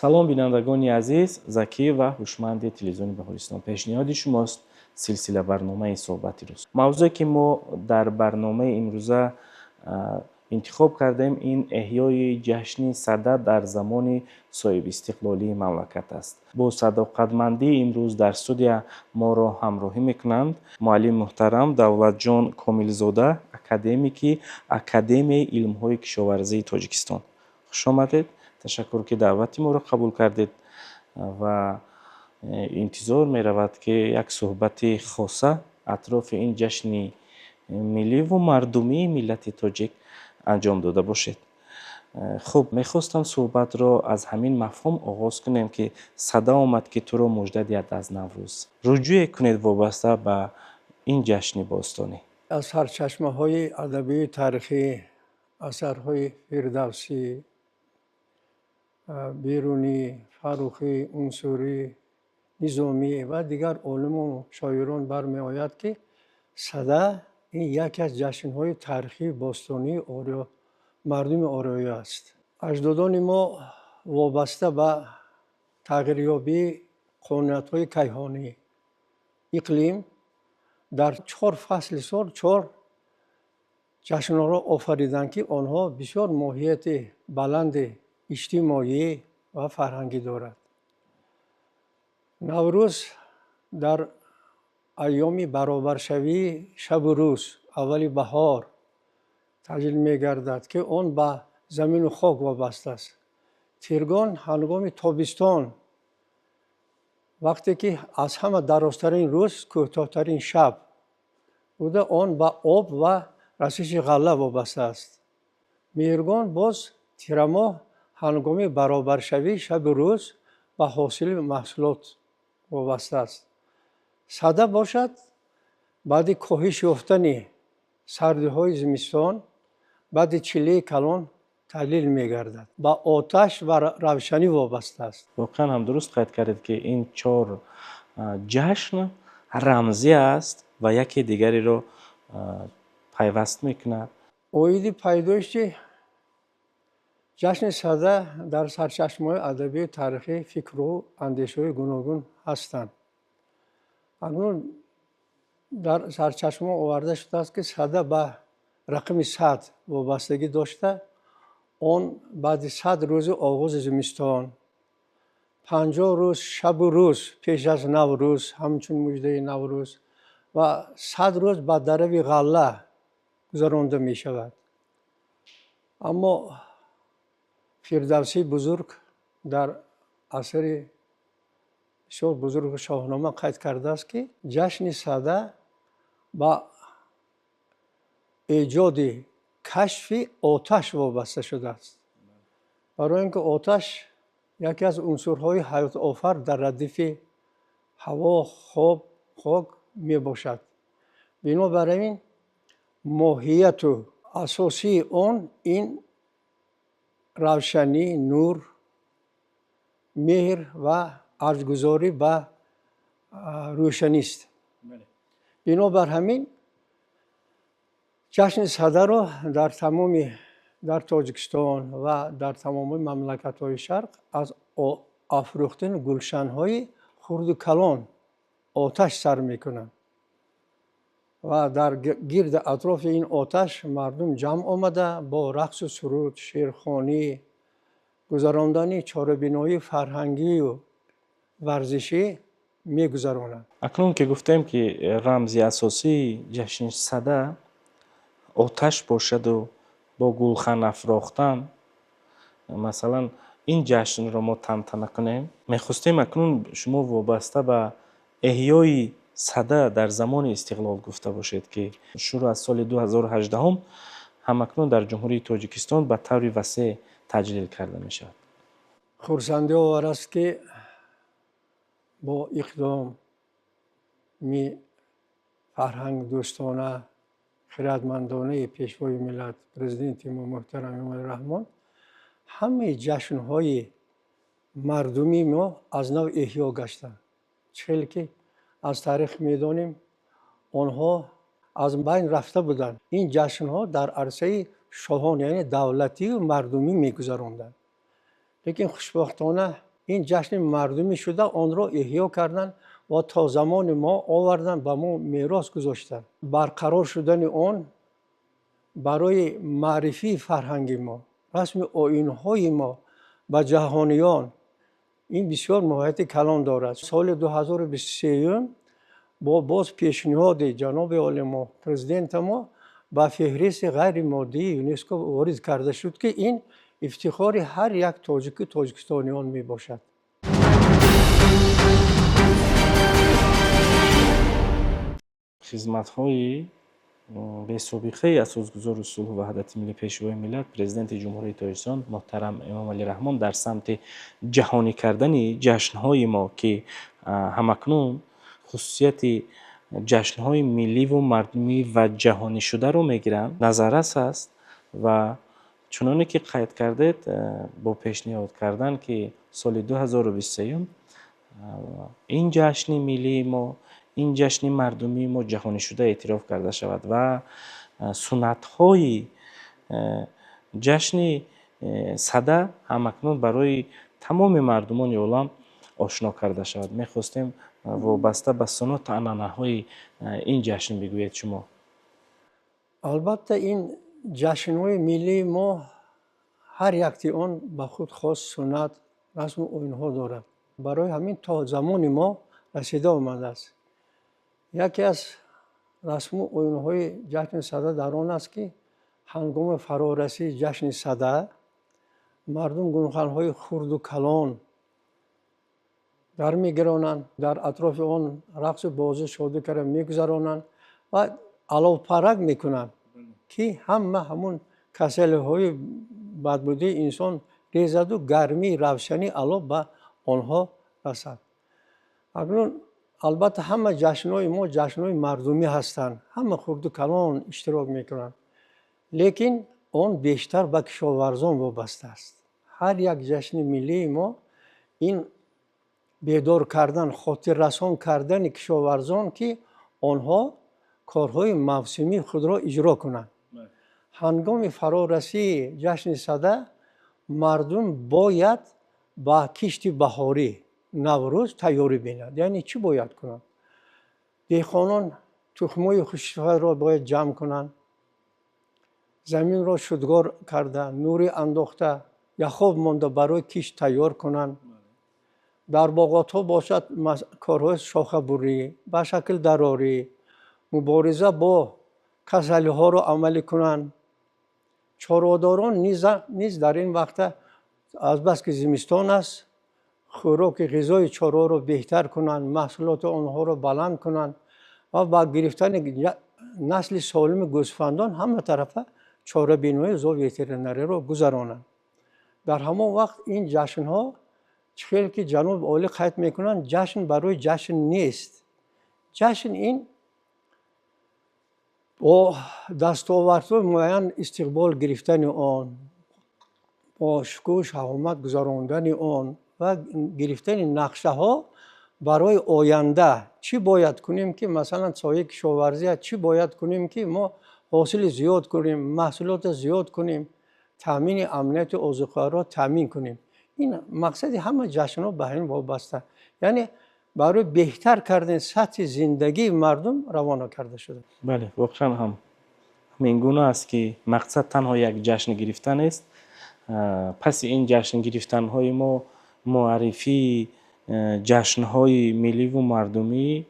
Салом, бинандагони азиз! Закӣ ва ҳушманди телевизиони Баҳористон пешниҳоди шумост силсила барномаи «Суҳбати рӯз». Мавзӯе, ки мо дар барномаи имрӯза интихоб кардем, ин эҳёи ҷашни Сада дар замони соҳибистиқлолии мамлакат аст. Бо садоқатмандӣ имрӯз дар студия моро ҳамроҳӣ мекунанд муаллими муҳтарам Давлатҷон Комилзода, академики Академияи илмҳои кишоварзии Тоҷикистон. Хуш омадед, ташаккур, ки даъвати моро қабул кардед, ва интизор меравад, ки як суҳбати хоса атрофи ин ҷашни милливу мардумии миллати тоҷик анҷом дода бошед. Хуб, мехостам суҳбатро аз ҳамин мафҳум оғоз кунем, ки сада омад, ки туро мужда диҳад аз Наврӯз. Руҷӯе кунед вобаста ба ин ҷашни бостонӣ. Аз сарчашмаҳои адабию таърихӣ, асарҳои Фирдавсӣ, Берунӣ, Фаррухӣ, Унсурӣ, Низомӣ ва дигар олиму шоирон бармеояд, ки Сада ин яке аз ҷашнҳои таърихии бостонии мардуми ориёӣ аст. Аҷдодони мо вобаста ба тағйирёбии қонуниятҳои кайҳонӣ, иқлим дар чор фасли сол чор ҷашнҳоро офариданд, ки онҳо бисёр моҳияти баланди иҷтимоӣ ва фарҳангӣ дорад. Наврӯз дар айёми баробаршавии шабу рӯз, аввали баҳор таҷлил мегардад, ки он ба замину хок вобаста аст. Тиргон ҳангоми тобистон, вақте ки аз ҳама дарозтарин рӯз, кӯтоҳтарин шаб буда, он ба об ва расиши ғалла вобаста аст. Меҳргон боз тирамоҳ, ҳангоми баробаршавии шабу рӯз, ба ҳосили маҳсулот вобаста аст. Сада бошад, баъди коҳиш ёфтани сардиҳои зимистон, баъди чиллаи калон таҷлил мегардад, ба оташ ва равшанӣ вобаста аст. Воқеан ҳам дуруст қайд кардед, ки ин чор ҷашн рамзӣ аст ва яке дигареро пайваст мекунад. Оиди пайдоиши ҷашни Сада дар сарчашмаҳои адабию таърихӣ фикру андешаҳои гуногун ҳастанд. Акнун дар сарчашма оварда шудааст, ки Сада ба рақами 100 вобастагӣ дошта, он баъди 100 рӯзи оғози зимистон, 50 рӯз шабу рӯз пеш аз Наврӯз, ҳамчун муждаи Наврӯз, ва 100 рӯз ба дарави ғалла гузаронда мешавад. Аммо Фирдавсии бузург дар асари бисёр бузурги «Шоҳнома» қайд кардааст, ки ҷашни Сада ба эҷоди кашфи оташ вобаста шудааст, барои ин ки оташ яке аз унсурҳои ҳаётофар дар радифи ҳаво, хок мебошад. Бинобар ин моҳияту асосии он ин равшанӣ, нур, меҳр ва арҷгузорӣ ба рӯшанист. Бинобар ҳамин ҷашни Садаро дар тамоми дар Тоҷикистон ва дар тамоми мамлакатҳои Шарқ аз афрӯхтани гулшанҳои хурду калон оташ сар мекунанд ва дар гирди атрофи ин оташ мардум ҷамъ омада, бо рақсу суруд, шеърхонӣ, гузарондани чорабиноии фарҳангию варзишӣ мегузаронанд. Акнун ки гуфтем, ки рамзи асосии ҷашни Сада оташ бошаду бо гулхан афрохтан, масалан, ин ҷашнро мо тантана кунем, мехостем акнун шумо вобаста ба эҳёи Сада дар замони истиқлол гуфта бошед, ки шурӯъ аз соли 2018 ҳамакнун дар Ҷумҳурии Тоҷикистон ба таври васеъ таҷлил карда мешавад. Хурсандиовар аст, ки бо иқдоми фарҳангдӯстона, хиратмандонаи Пешвои миллат, Президенти мо муҳтарам Эмомалӣ Раҳмон, ҳамаи ҷашнҳои мардумии мо аз нав эҳё гаштанд. Чӣ хеле ки аз таърих медонем, онҳо аз байн рафта буданд. Ин ҷашнҳо дар арсаи шоҳон, яъне давлатию мардумӣ мегузаронданд, лекин хушбахтона Ин ҷашни мардумӣ шуда, онро эҳё карданд ва то замони мо оварданд, ба мо мерос гузоштанд. Барқарор шудани он барои маърифии фарҳанги мо, расми оинҳои мо ба ҷаҳониён ин бисёр моҳияти калон дорад. Соли 2023 бо боз пешниҳоди ҷаноби олии мо, президенти мо, ба феҳристи ғайримоддии ЮНЕСКО ворид карда шуд, ки ин ифтихори ҳар як тоҷику тоҷикистониён мебошад. Хизматҳои бесобиқаи асосгузори сулҳу ваҳдати миллӣ, Пешвои миллат, Президенти Ҷумҳурии Тоҷикистон муҳтарам Эмомалӣ Раҳмон дар самти ҷаҳонӣ кардани ҷашнҳои мо, ки ҳамакнун хусусияти ҷашнҳои милливу мардумӣ ва ҷаҳонӣ шударо мегиранд, назаррас аст ва чуноне ки қайд кардед, бо пешниҳод кардан, ки соли 2023 ин ҷашни миллии мо, ин ҷашни мардумии мо ҷаҳонӣ шуда эътироф карда шавад ва суннатҳои ҷашни Сада ҳамакнун барои тамоми мардумони олам ошно карда шавад. Мехостем вобаста ба суннату анъанаҳои ин ҷашн бигӯед шумо. Албатта, ин ҷашнҳои миллии мо ҳар якти он ба худ хос суннат, расму оинҳо дорад. Барои ҳамин то замони мо расида омадааст. Яке аз расму оинҳои ҷашни Сада дар он аст, ки ҳангоми фарорасии ҷашни Сада мардум гулханҳои хурду калон дар мегиронанд, дар атрофи он рақсу бозӣ, шодӣ карда мегузаронанд ва аловпарак мекунанд, ки ҳама ҳамун касалиҳои бадбудии инсон резаду гармии равшании алов ба онҳо расад. Акнун албатта ҳама ҷашнҳои мо ҷашнҳои мардумӣ ҳастанд, ҳама хурду калон иштирок мекунанд, лекин он бештар ба кишоварзон вобаста аст. Ҳар як ҷашни миллии мо ин бедор кардан, хотиррасон кардани кишоварзон, ки онҳо корҳои мавсимии худро иҷро кунанд. Ҳангоми фарорасии ҷашни Сада мардум бояд ба кишти баҳорӣ Наврӯз тайёрӣ бинад. Яъне чӣ бояд кунанд? Деҳқонон тухмҳои хушсифатро бояд ҷамъ кунанд, заминро шудгор карда, нурӣ андохта, яхоб монда барои кишт тайёр кунанд. Дар боғотҳо бошад корҳои шохабурӣ, ба шакл дарорӣ, мубориза бо касалиҳоро амалӣ кунанд. Чорводорон низ дар ин вақта азбаски зимистон аст, хӯроки ғизои чорворо беҳтар кунанд, маҳсулоти онҳоро баланд кунанд ва ба гирифтани насли солими гӯсфандон ҳама тарафа чорабиниҳои зооветеринариро гузаронанд. Дар ҳамон вақт ин ҷашнҳо, чӣ хел ки ҷаноби олӣ қайд мекунанд, ҷашн барои ҷашн нест. Ҷашн ин бо дастовардҳои муайян истиқбол гирифтани он, бо шукӯҳу шаҳомат гузарондани он ва гирифтани нақшаҳо барои оянда. Чӣ бояд кунем, ки масалан соҳаи кишоварзия, чӣ бояд кунем, ки мо ҳосили зиёд кунем, маҳсулотро зиёд кунем, таъмини амнияти озуқаро таъмин кунем. Ин мақсади ҳама ҷашнҳо ба ҳамин вобаста. Яъне барои беҳтар кардани сатҳи зиндагии мардум равона карда шуда. Бале, воқеан ҳам ҳамин гуна аст, ки мақсад танҳо як ҷашн гирифтан нест. Паси ин ҷашн гирифтанҳои мо муаррифии ҷашнҳои милливу мардумии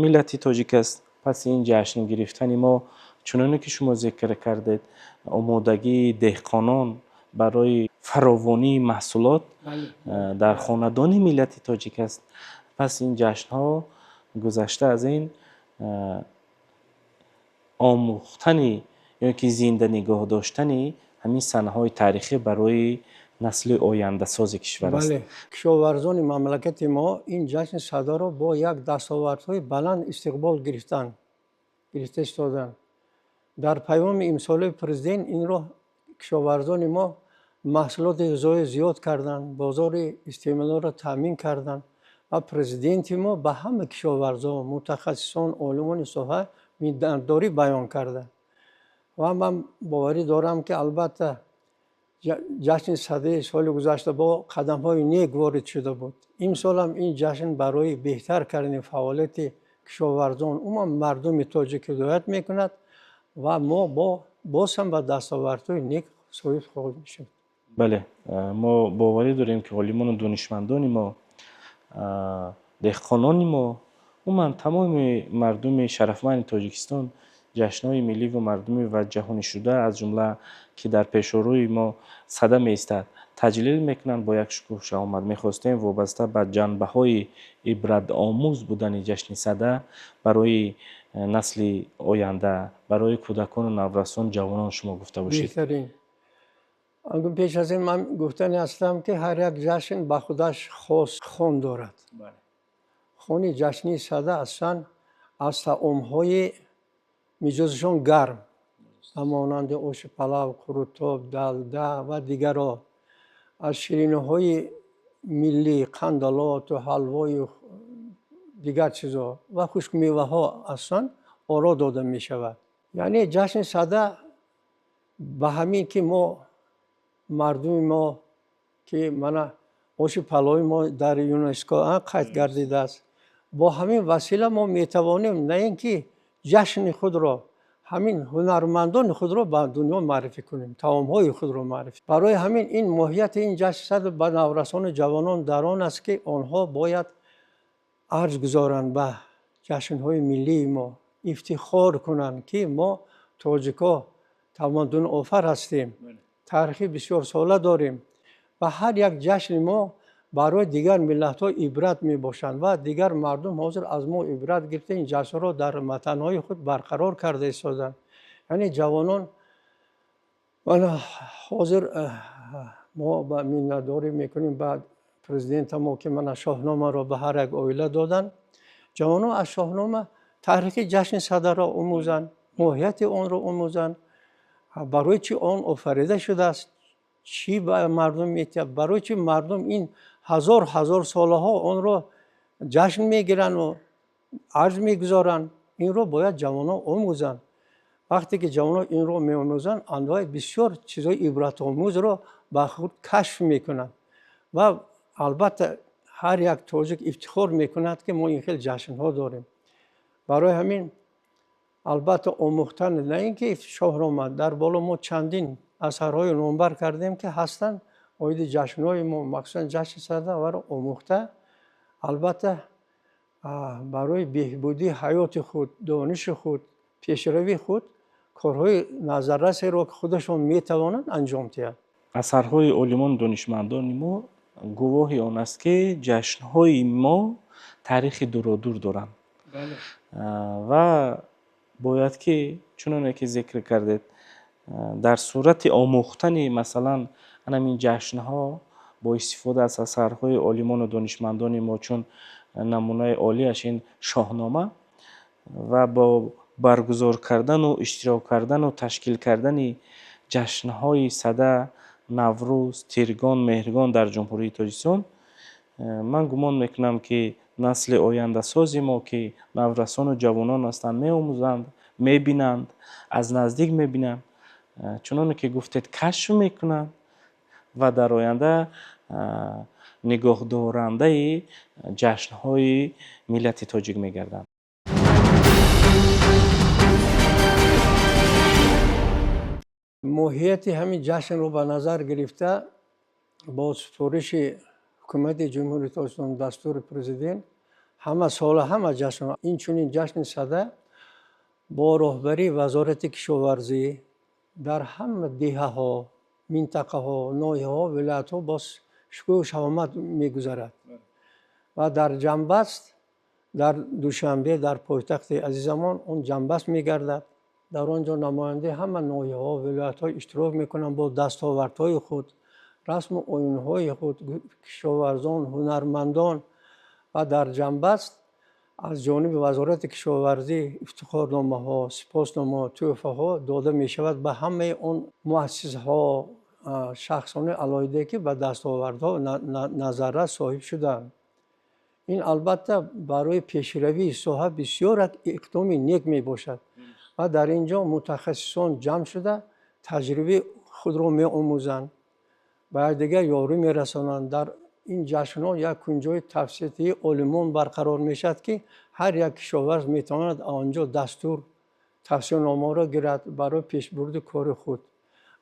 миллати тоҷик аст. Паси ин ҷашн гирифтани мо, чуноне ки шумо зикр кардед, омодагии деҳқонон барои фаровонии маҳсулот дар хонадони миллати тоҷик аст. Пас ин ҷашнҳо гузашта аз ин омӯхтани ё ки зинда нигоҳ доштани ҳамин саҳнаҳои таърихӣ барои насли ояндасози кишвар аст. Бале, кишоварзони мамлакати мо ин ҷашни Садаро бо як дастовардҳои баланд истиқбол гирифта истоданд. Дар паёми имсолаи президент инро кишоварзони мо маҳсулоти ғизоӣ зиёд карданд, бозори истеъмолро таъмин карданд ва президенти мо ба ҳама кишоварзон, мутахассисон, олимони соҳа миннатдорӣ баён карданд. Ва ман боварӣ дорам, ки албатта Ҷашни Садаи соли гузашта бо қадамҳои нек ворид шуда буд. Имсол ҳам ин ҷашн барои беҳтар кардани фаъолияти кишоварзон, умуман мардуми тоҷик ҳидоят мекунад ва мо боз ҳам ба дастовардҳои нек соҳиб хоҳем шуд. Бале, мо боварӣ дорем, ки олимону донишмандони мо, деҳқонони мо, умуман тамоми мардуми шарафманди Тоҷикистон ҷашнҳои миллӣ ву мардумӣ ва ҷаҳонишуда, аз ҷумла ки дар пешорӯи мо Сада меистад, таҷлил мекунанд бо як шукӯҳу шаҳомат. Мехостем вобаста ба ҷанбаҳои ибратомӯз будани ҷашни Сада барои насли оянда, барои кӯдакону наврасон, ҷавонон шумо гуфта бошед. Беҳтарин. Пеш аз ин ман гуфтани ҳастам, ки ҳар як ҷашн ба худаш хос хон дорад. Хони ҷашни Сада аслан аз таомҳои миҷозашон гарм, ба монанди оши палав, қурутоб, далда ва дигарро, аз шириниҳои миллӣ, қандалоту ҳалвою дигар чизҳо ва хушкмеваҳо аслан оро дода мешавад. Яъне ҷашни Сада ба ҳамин ки мо мардуми мо, ки мана оши палови мо дар ЮНЕСКО қайд гардидааст, бо ҳамин васила мо метавонем на ин ки ҷашни худро, ҳамин ҳунармандони худро ба дунё муаррифӣ кунем, таомҳои худро муаррифӣ. Барои ҳамин ин моҳияти ин ҷашни Сада ба наврасону ҷавонон дар он аст, ки онҳо бояд арҷ гузоранд ба ҷашнҳои миллии мо, ифтихор кунанд, ки мо тоҷико тамаддунофар ҳастем, таърихи бисёрсола дорем ва ҳар як ҷашни мо барои дигар миллатҳо ибрат мебошанд ва дигар мардум ҳозир аз мо ибрат гирифта ин ҷашнҳоро дар ватанҳои худ барқарор карда истоданд. Яъне ҷавонон мана ҳозир мо ба миннатдорӣ мекунем ба президента мо, ки мана Шоҳномаро ба ҳар як оила доданд. Ҷавонон аз Шоҳнома таърихи ҷашни Садаро омӯзанд, моҳияти онро омӯзанд, барои чӣ он офарида шудааст, чӣ ба мардум метиҳад, барои чӣ мардум ин ҳазор ҳазор солаҳо онро ҷашн мегиранд ва арҷ мегузоранд. Инро бояд ҷавонон омӯзанд. Вақте ки ҷавонон инро меомӯзанд, анвои бисёр чизҳои ибратомӯзро ба худ кашф мекунанд ва албатта ҳар як тоҷик ифтихор мекунад, ки мо ин хел ҷашнҳо дорем. Барои ҳамин албатта омӯхтан на ин ки Шоҳнома, дар боло мо чандин асарҳои номбар кардем, ки ҳастанд оиди ҷашнҳои мо, махсусан ҷашни Сада, варо омӯхта албатта барои беҳбудии ҳаёти худ, дониши худ, пешравии худ корҳои назаррасеро, ки худашон метавонанд, анҷом диҳанд. Асарҳои олимону донишмандони мо гувоҳи он аст, ки ҷашнҳои мо таърихи дуродур доранд. Ва бояд ки чуноне ки зикр кардед, дар сурати омӯхтани масалан анамин ҷашнҳо бо истифода аз асарҳои олимону донишмандони мо, чун намунаи олиаш ин Шоҳнома, ва бо баргузор кардану иштирок кардану ташкил кардани ҷашнҳои Сада, Наврӯз, Тиргон, Меҳргон дар Ҷумҳурии Тоҷикистон, ман гумон мекунам, ки насли ояндасози мо, ки наврасону ҷавонон ҳастанд, меомӯзанд, мебинанд, аз наздик мебинанд, чуноне ки гуфтед, кашф мекунанд ва дар оянда нигоҳдорандаи ҷашнҳои миллати тоҷик мегарданд. Моҳияти ҳамин ҷашнро ба назар гирифта бо супориши ҳукумати Ҷумҳурии Тоҷикистон, дастури президент, ҳама сола ҳама ҷашн, инчунин ҷашни Сада бо роҳбарии Вазорати кишоварзӣ дар ҳама деҳаҳо, минтақаҳо, ноҳияҳо, вилоятҳо бо шукӯҳу шаҳомат мегузарад ва дар ҷамъбаст дар Душанбе, дар пойтахти азизамон, он ҷамъбаст мегардад. Дар он ҷо намояндаи ҳама ноҳияҳо, вилоятҳо иштирок мекунанд бо дастовардҳои худ, расму оинҳои худ, кишоварзон, ҳунармандон, ва дар ҷамъбаст аз ҷониби Вазорати кишоварзӣ ифтихорномаҳо, сипосномаҳо, тӯҳфаҳо дода мешавад ба ҳамаи он муассисаҳо, шахсони алоҳидае, ки ба дастовардҳо назаррас соҳиб шуданд. Ин албатта барои пешравии соҳа бисёр як иқдоми нек мебошад ва дар ин ҷо мутахассисон ҷамъ шуда таҷрибаи худро меомӯзанд. Ба якдигар ёрӣ мерасонанд. Дар ин ҷашнҳо як кунҷои тавсияи олимон барқарор мешавад, ки ҳар як кишоварз метавонад он ҷо дастур, тавсияномаро гирад барои пешбурди кори худ.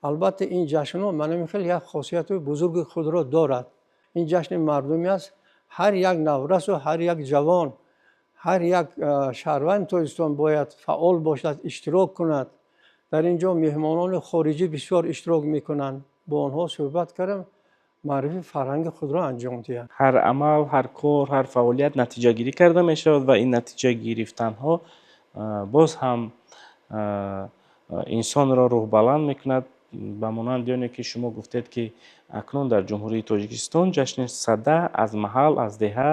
Албатта, ин ҷашнҳо мана ин хел як хосияти бузурги худро дорад. Ин ҷашни мардумӣ аст. Ҳар як наврасу ҳар як ҷавон, ҳар як шаҳрванди Тоҷикистон бояд фаъол бошад, иштирок кунад. Дар ин ҷо меҳмонони хориҷӣ бисёр иштирок мекунанд. Бо онҳо суҳбат кардам, маърифи фарҳанги худро анҷом диҳанд. Ҳар амал, ҳар кор, ҳар фаъолият натиҷагирӣ карда мешавад ва ин натиҷагирифтанҳо боз ҳам инсонро рӯҳбаланд мекунад. Ба монанди оне ки шумо гуфтед, ки акнун дар Ҷумҳурии Тоҷикистон ҷашни Сада аз маҳал, аз деҳа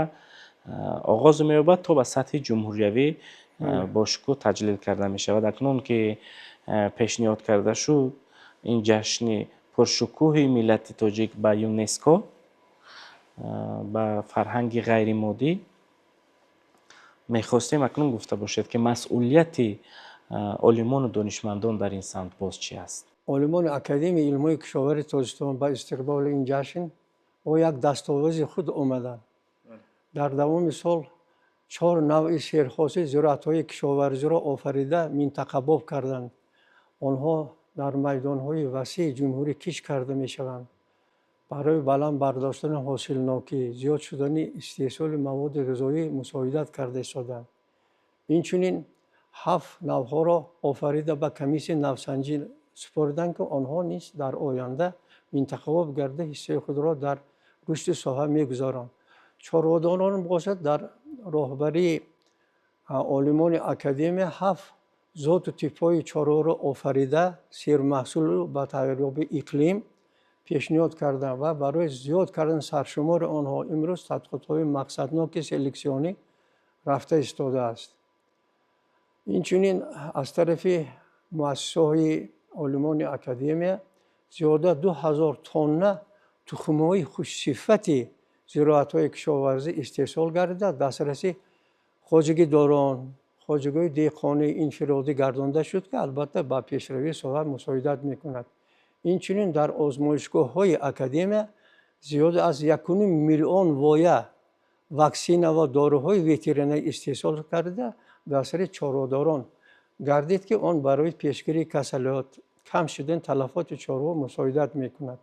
оғоз меёбад, то ба сатҳи ҷумҳуриявӣ бо шукӯҳ таҷлил карда мешавад. Акнун ки пешниҳод карда шуд ин ҷашни пуршукӯҳи миллати тоҷик ба ЮНЕСКО, ба фарҳанги ғайримоддӣ, мехостем акнун гуфта бошед, ки масъулияти олимону донишмандон дар ин самт боз чӣ аст? Олимони Академияи илмҳои кишоварии Тоҷикистон ба истиқболи ин ҷашн бо як дастовози худ омаданд. Дар давоми сол 4 навъи серҳосил зироатҳои кишоварзиро офарида, минтақабоб карданд. Онҳо дар майдонҳои васеи ҷумҳурӣ кишт карда мешаванд. Барои баланд бардоштани ҳосилнокӣ, зиёд шудани истеҳсоли маводи ғизоӣ мусоидат карда истоданд. Инчунин 7 навъҳоро офарида ба комиссияи навсанҷӣ супориданд, ки онҳо низ дар оянда минтақабоб гарда ҳиссаи худро дар рушди соҳа мегузоранд. Чорводорон бошад, дар роҳбарии олимони академия 7 зоту типҳои чорворо офарида, сермаҳсулу ба тағйирёбии иқлим пешниҳод карданд ва барои зиёд кардани саршумори онҳо имрӯз тадқиқотҳои мақсадноки селексионӣ рафта истодааст. Инчунин аз тарафи муассисаҳои олимони академия зиёда 2000 тонна тухмҳои хушсифати зироатҳои кишоварзӣ истеҳсол гардида, дастраси хоҷагидорон, хоҷагиҳои деҳқонии инфиродӣ гардонда шуд, ки албатта ба пешравии соҳа мусоидат мекунад. Инчунин дар озмоишгоҳҳои академия зиёда аз 1,5 миллион воя ваксина ва доруҳои ветеринарӣ истеҳсол карда, дастраси чорводорон гардид, ки он барои пешгирии касалиҳот, кам шудани талафоти чорво мусоидат мекунад.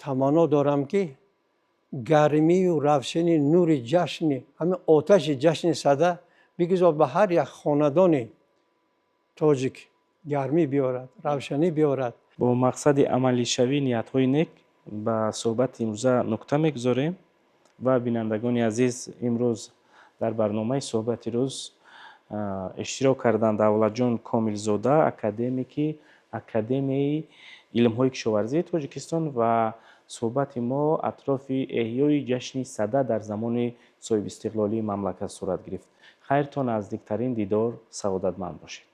Таманно дорам, ки гармию равшани нури ҷашни, ҳамин оташи ҷашни Сада бигузор ба ҳар як хонадони тоҷик гармӣ биёрад, равшанӣ биёрад. Бо мақсади амалишавии ниятҳои нек ба суҳбати имрӯза нукта мегузорем ва бинандагони азиз, имрӯз дар барномаи суҳбати рӯз иштирок карданд Давлатҷон Комилзода, академики Академияи илмҳои кишоварзии Тоҷикистон, ва суҳбати мо атрофи эҳёи ҷашни Сада дар замони соҳибистиқлолии мамлакат сурат гирифт. Хайр, то наздиктарин дидор саодатманд бошед.